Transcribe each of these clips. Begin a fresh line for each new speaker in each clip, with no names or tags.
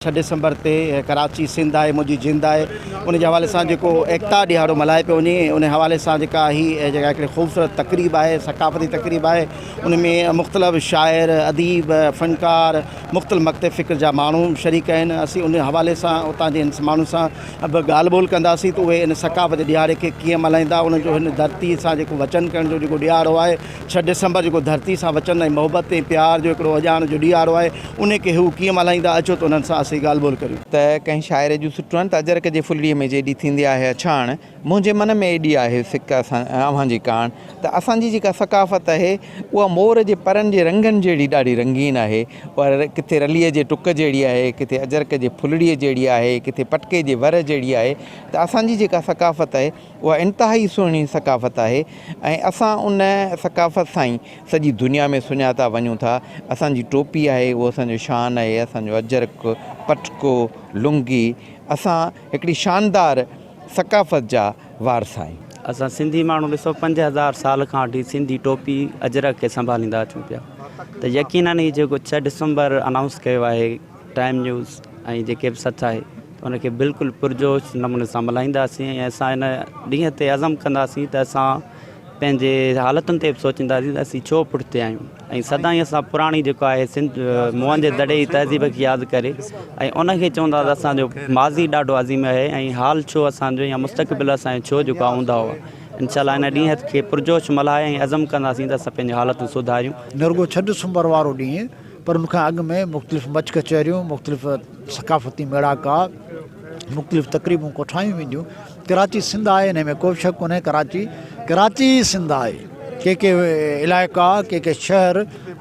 ڇهه ڊسمبر تي ڪراچي سنڌ آهي منهنجي جند آهي ان جي حوالي سان جيڪو ايڪتا ڏهاڙو ملهايو پيو وڃي ان حوالي سان جيڪا هي جيڪا هڪڙي خوبصورت تقريب آهي ثقافتي تقريب آهي ان ۾ مختلف شاعر اديب فنڪار مختلف مڪتب فڪر جا ماڻهو شريڪ آهن اسين ان حوالي سان اتان جي ماڻهن سان به ڳالهه ٻولهه ڪنداسين ته اهي ان ثقافتي ڏهاڙي کي ڪيئن ملهائيندا انهن جو هن ڌرتي سان جيڪو وچن ڪرڻ جو جيڪو ڏهاڙو آهي ڇهه ڊسمبر جيڪو ڌرتي سان وچن ۽ محبت ۽ پيار جو هڪڙو اهڃاڻ جو ڏيهاڙو آهي انهي کي هو ڪيئن ملهائيندا اچو ته انهن سان اسين ڳالهه ٻولهه ڪريون.
ته ڪنهن شاعر جون سٽون آهن ته اجرڪ جي ڦلڙيء ۾ جيڏي ٿيندي آهي اڇاڻ، منهنجي من ۾ ايڏي آهي سڪ اسان اوهان جي ڪاڻ ته اسان جي جيڪا ثقافت آهي اها مور جي پرن جي رنگن جهڙي ڏاڍي رنگين آهي اها ڪٿي رليء جي ٽڪ جهڙي آهي ڪٿي اجرڪ جي ڦلڙيء جهڙي آهي ڪٿي پٽڪي جي ور جهڙي آهي ته اسان جي جيڪا ثقافت آهي اها انتهائي سهڻي ثقافت آهي ۽ اسان ان ثقافت سان ئي سڄي دنيا ۾ سڃاتا وڃون ٿا. اسان جي ٽوپي آهي اهو اسان جو شان آهي، اسان جو اجرڪ، پٽڪو، لنگي اسان هڪڙي شاندار ثقافت جا وارث آهيون.
اسان سنڌي ماڻهو ڏسو 5000 سال کان وٺي سنڌي ٽوپي اجرڪ کي سنڀاليندا اچون پيا ته يقينن هي جيڪو ڇهه ڊسمبر انائونس ڪيو آهي ٽائيم نيوز ۽ جيڪي به سچ آهي ته ان کي بلڪل پرجوش نموني سان ملهائينداسين ۽ اسان ان ڏينهن تي عزم ڪنداسين ته اسان پنهنجي حالتن تي به سوچينداسين ته اسين ڇو پٺتي آهيون ۽ سدائين اسان پراڻي جيڪو آهي سنڌ موهن جي دڙي جي تهذيب کي ياد ڪري ۽ ان کي چوندا ته اسانجو ماضي ڏاڍو عظيم آهي ۽ حال ڇو اسانجو يا مستقبل اسانجو ڇو جيڪو آهي اونداهو آهي انشاء الله ان ڏينهن کي پرجوش ملهائي ۽ عزم ڪنداسين ته اسان پنهنجون حالتون سڌاريون.
نه رڳو ڇهه ڊسمبر وارو ڏينهن پر ان کان اڳ ۾ مختلف مچ ڪچهريون، مختلف ثقافتي ميڙاڪا، مختلف تقريبون ڪوٺايون وينديون. ڪراچي سنڌ آهي انهي ۾ ڪو به شڪ ڪونهي ڪراچي ڪراچي ئي سنڌ آهي. ڪي ڪي علائقا ڪي ڪي شهر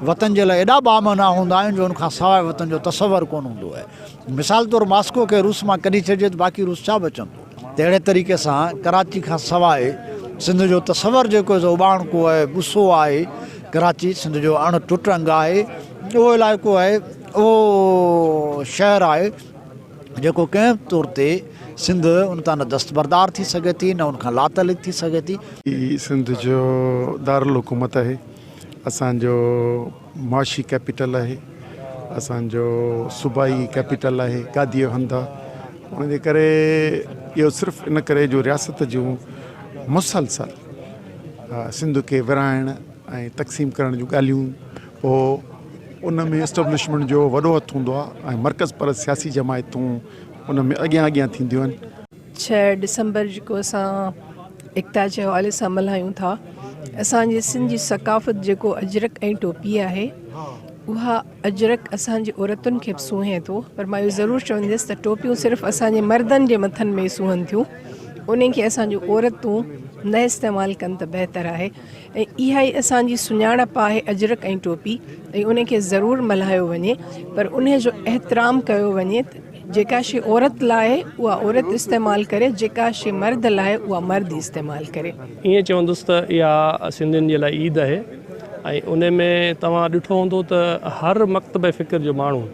وطن جي لاء ايڏا بامعنيٰ هوندا آهن جو ان کان سواء وطن جو تصور ڪونه هوندو آهي. مثال طور ماسڪو کي روس مان ڪڍي ڇڏجي ته باقي روس ڇا بچندو؟ تهڙي طريقي سان ڪراچي کان سواء سنڌ جو تصور جيڪو سو اٻاڻڪو آهي، ٻسو آهي. ڪراچي سنڌ جو اڻ ٽٽ انگ آهي. اهو علائقو آهي، اهو شهر آهي جيڪو ڪنهن به طور تي سنڌ ان تان نه دستبردار ٿي سگهي ٿي نه ان کان لاتعلق ٿي سگهي ٿي.
هي سنڌ جو دارالحڪومت آهي. اسان جو معاشي ڪيپيٽل آهي اسان جو صوبائي ڪيپيٽل آهي گاديء جو هنڌ آهي ان جي ڪري اهو صرف ان ڪري جو رياست جون مسلسل سنڌ کي ورهائڻ ۽ تقسيم ڪرڻ جون ڳالهيون پوء ان ۾ اسٽبلشمينٽ جو وڏو هٿ هوندو آهي ۽ مرڪز پرست سياسي جماعتون ان ۾ اڳيان اڳيان ٿينديون آهن.
ڇهه ڊسمبر جيڪو اسان ايڪتا جي حوالي سان ملهايون ٿا اسان جي سنڌ جي ثقافت جيڪو اجرڪ ۽ ٽوپي آهي اها اجرڪ اسان جي عورتن کي به سونهي ٿو پر مان اهو ضرور چوندس ته ٽوپيون صرف اسان جي مردن جي مٿن ۾ سونهن ٿيون ان کي اسان جون عورتون نه استعمال ڪن ته بهتر آهي ۽ اها ئي اسان جي سڃاڻپ آهي اجرڪ ۽ ٽوپي ۽ ان کي ضرور ملهايو وڃي پر ان جو احترام ڪيو وڃي ته جيڪا شي عورت لاء آهي اها عورت استعمال ڪري جيڪا شي مرد لاء آهي اها مرد استعمال ڪري.
ائين چوندس ته اها سنڌين جي لاء عيد آهي ۽ ان ۾ توهان ڏٺو هوندو ته هر مڪتبه فڪر جو ماڻهو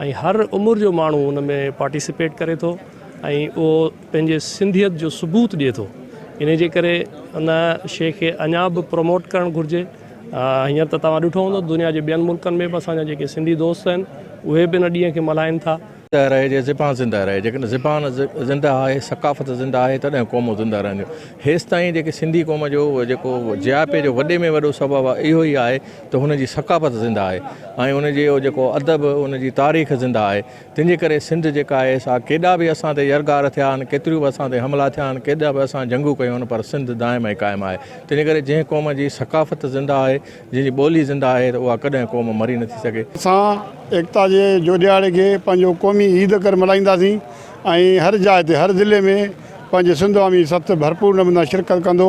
۽ هر عمر جو ماڻهو ان ۾ پارٽيسپيٽ ڪري ٿو ۽ اهو پنهنجي سنڌيت جو ثبوت ڏئي ٿو انهي جي ڪري ان شي کي اڃا به پروموٽ ڪرڻ گهرجي. هينئر ته توهان ڏٺو هوندو دنيا جي ٻين ملڪن ۾ به اسان جا جيڪي سنڌي دوست آهن اهي به ان ڏينهن کي ملهائين ٿا.
زنده رهي جي زبان زنده رهي جيڪڏهن زبان زنده آهي ثقافت زنده آهي تڏهن قومون زنده رهنديون هيستائين جيڪي سنڌي قوم جو جيڪو جياپي جو وڏي ۾ وڏو سبب آهي اهو ئي آهي ته هن جي ثقافت زنده آهي ۽ ان جي جيڪو ادب ان جي تاريخ زنده آهي تنهن جي ڪري سنڌ جيڪا آهي سا ڪيڏا به اسان تي يرغار ٿيا آهن، ڪيتريون به اسان تي حملا ٿيا آهن، ڪيڏا به اسان جنگون ڪيون آهن پر سنڌ دائم ۽ قائم آهي. تنهن جي ڪري جنهن قوم جي ثقافت زنده آهي، جنهن جي ٻولي زنده آهي ته اها ڪڏهن قوم مري نٿي سگهي.
اسان ايڪتا جي جو ڏهاڙي کي پنهنجو قومي عيد ڪري ملهائينداسين ۽ هر جاء تي هر ضلعي ۾ پنهنجي سنڌ عوامي سٿ ڀرپور نموني سان شرڪت ڪندو.